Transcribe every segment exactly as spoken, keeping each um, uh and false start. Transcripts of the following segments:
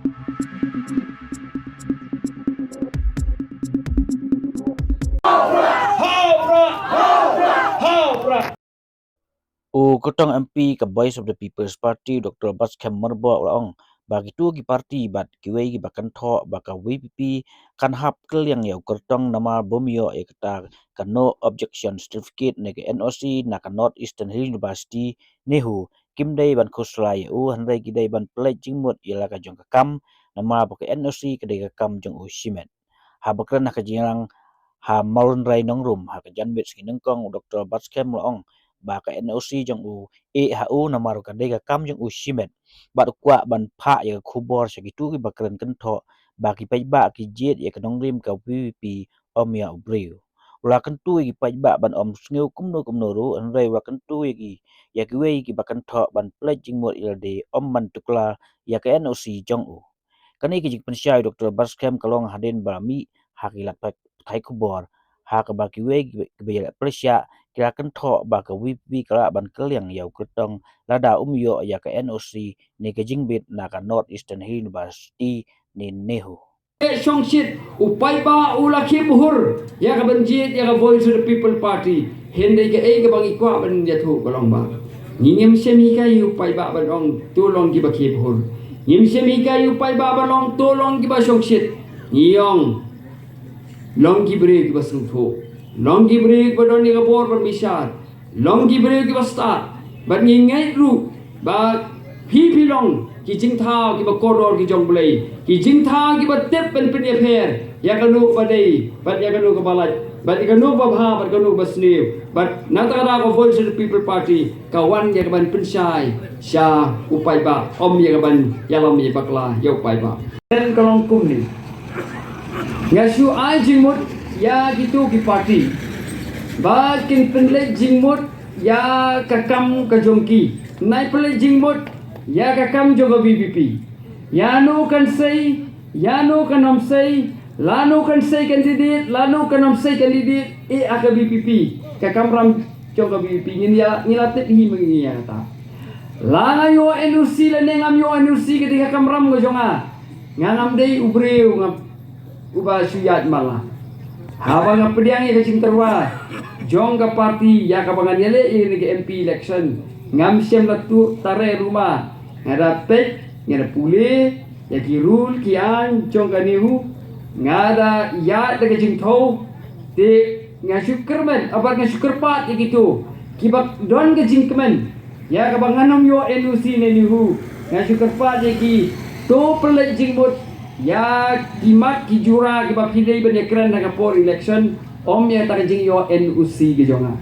U kyrtong M P ka Voice of the People's Party, Doctor Batskhem Myrboh, u la ong ba kito ki party bad kiwei kiba kynthoh ba ka V P P kan hap kylliang ïa u kyrtong namar bym ïoh ïa kata ka No Objection Certificate ne ka N O C na ka North Eastern Hill University, NEHU, kim dei ban khuslai ïa u, hynrei ki dei ban pynleit jingmut ïa la ka jong ka kam, namar ba ka N O C ka dei ka kam jong u shimet. Haba kren ha ka jingïalang ha Mawrynrai Nongrum ha ka janmiet sngi nyngkong, u Doctor Batskhem u la ong ba ka N O C jong u eh ha u namar ka dei ka kam jong u shimet, bad u kwah ban phah ïa ka khubor sha kito kiba kren kynthoh ba ki paidbah ki jied ïa ka nongrim ka V P P ym ïa u briew. U la kyntu ïa ki paidbah ban ym sngew kumno kumno ruh, hynrei u la kyntu ïa ki, ïa kiwei kiba kynthoh ban pynleit jingmut ïa lade ym ban tuklar ïa ka N O C jong u. Kane ka jingpynshai u Doctor Batskhem ka long hadien ba la mih ha ki lad pathai khubor ha kaba kiwei kiba ïaleh pyrshah ki la kynthoh ba ka V P P ka lah ban kylliang ïa u kyrtong lada um ïoh ïa ka N O C ne ka jingbit na ka North Eastern Hill University ne NEHU. Shongshit, u paidbah u la khie bhur ïa ka ban jied ïa ka Voice of the People Party. Hynrei kaei kaba ngi kwah ban ïathuh ka long ba ngi ngim shym hikai ïa u paidbah ban ong to long kiba khie bhur. Ngim shym hikai ïa u paidbah ban ong to long kiba shongshit. Ngi ong long ki briew kiba sngewthuh, long ki briew kiba don ïa ka bor ban bishar, long ki briew kiba stad. Bad ngi ngeit ruh ba phi phi long ki jingthaw kiba kordor ki jong U Blei, ki jingthaw kiba tip ban pynïapher ïa kano kaba dei bad ïa kano kaba lait, bad ïa kano kaba bha bad kano kaba sniew. Bad na kata ka daw ka Voice of the People Party ka wan ïa ka ban pynshai sha u paidbah, ym ïa ka ban ïalam ïa bakla ïa u paidbah. Ka long kumne. Nga shu ai jingmut ïa kito ki party ba kin pynleit jingmut ïa ka kam ka jong ki. Nai pynleit jingmut ïa ka kam jong ka V P P. Ïa no kan sei, ïa no kan ym sei, lano kan sei candidate, lano kan ym sei candidate, eh, ha ka V P P. Ka kamram jong ka V P P ngin ïa, ngin la tip hi ma ngi ïa kata. La nga ïoh N O C lane ngam ïoh N O C, ka dei ka kamram ka jong nga. Nga ngam dei u briew nga uba shu ïaid matlah. Haba nga pdiang ïa ka jingtyrwa jong ka party ïa kaba ngan ïaleh ïa kane ka M P election, ngam shym la tuh tare ruma. Nga da peit, nga da pule ïa ki rule ki aiñ jong ka NEHU. Nga da ïaid da ka jingthew. Te nga shu kyrmen, ah, bad nga shu kyrpad ïa kito kiba don ka jingkmen ïa kaba ngan ym ïoh N O C ne NEHU. Nga shu kyrpad ïa ki, to pynleit jingmut ïa ki mat ki jura kiba phi dei ban ïakren ha ka por election, ym ïa kata ka jingïoh N O C ka jong nga.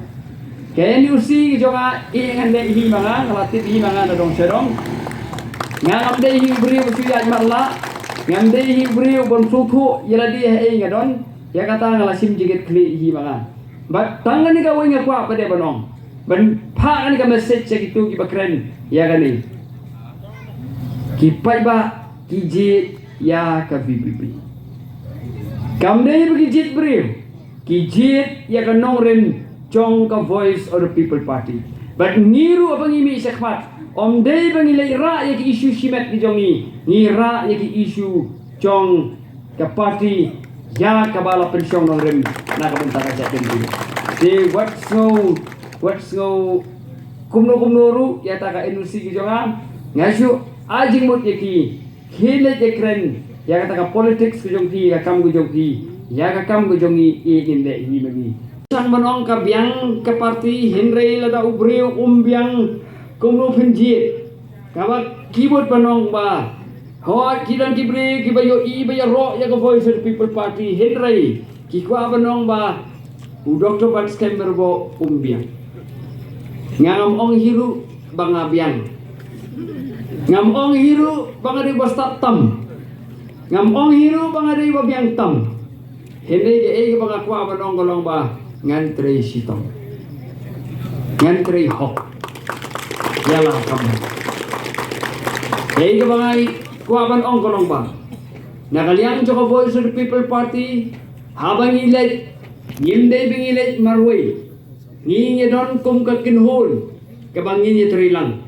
Ka N O C ka jong nga, eh, ngan leh hi ma nga, nga la tip hi ma nga na dong sha dong. Nga ngam dei hi u briew ba shu ïaid matlah, ngam dei hi u briew ban sngewthuh ïa lade ha ei nga don. Ïa kata nga la shim jingkitkhlieh hi ma nga. Bad tang kane kawei nga kwah pat de ban ong, ban phah kane ka message sha kito kiba kren ïa kane. Ki paidbah ki jied ïa ka V P P. Kam dei ba ki jied briew, ki jied ïa ka nongrim jong ka Voice of the People Party. Bad ngi ruh ba ngi mih shakhmat, ym dei ba ngi leit rah ïa ki issue shimet ki jong ngi, ngi rah ïa ki issue jong ka party ïa kaba la pynshong nongrim na ka bynta ka jaitbynriew. Te wat sngew, wat sngew kumno kumno ruh ïa kata ka N O C ka jong nga, nga shu ai jingmut ïa ki, khie leit ïakren ïa kata ka politics ka jong ki, ka kam ka jong ki, ïa ka kam ka jong ngi, eh, ngin leh hi ma ngi. Tang ban ong ka biang ka party, hynrei lada u briew um biang kumno phin jied. Kaba ki bud ban ong ba, hooid, ki don ki briew kiba ïohi ba ïaroh ïa ka Voice of the People Party, hynrei ki kwah ban ong ba u Doctor Batskhem Myrboh um biang. Nga ngam ong hi ruh ba nga biang. Ngam ong hi ruh ba nga dei ba stad tam. Ngam ong hi ruh ba nga dei ba biang tam. Hynrei kaei kaba nga kwah ban ong ka long ba ngan trei shitom, ngan trei hok ïa la ka kam. Kaei kaba nga kwah ban ong ka long ba na ka liang jong ka Voice of the People Party, haba ngi leit, ngim dei ba ngi leit marwei. Ngi ngi don kum ka kynhun kaba ngin ïatrei lang.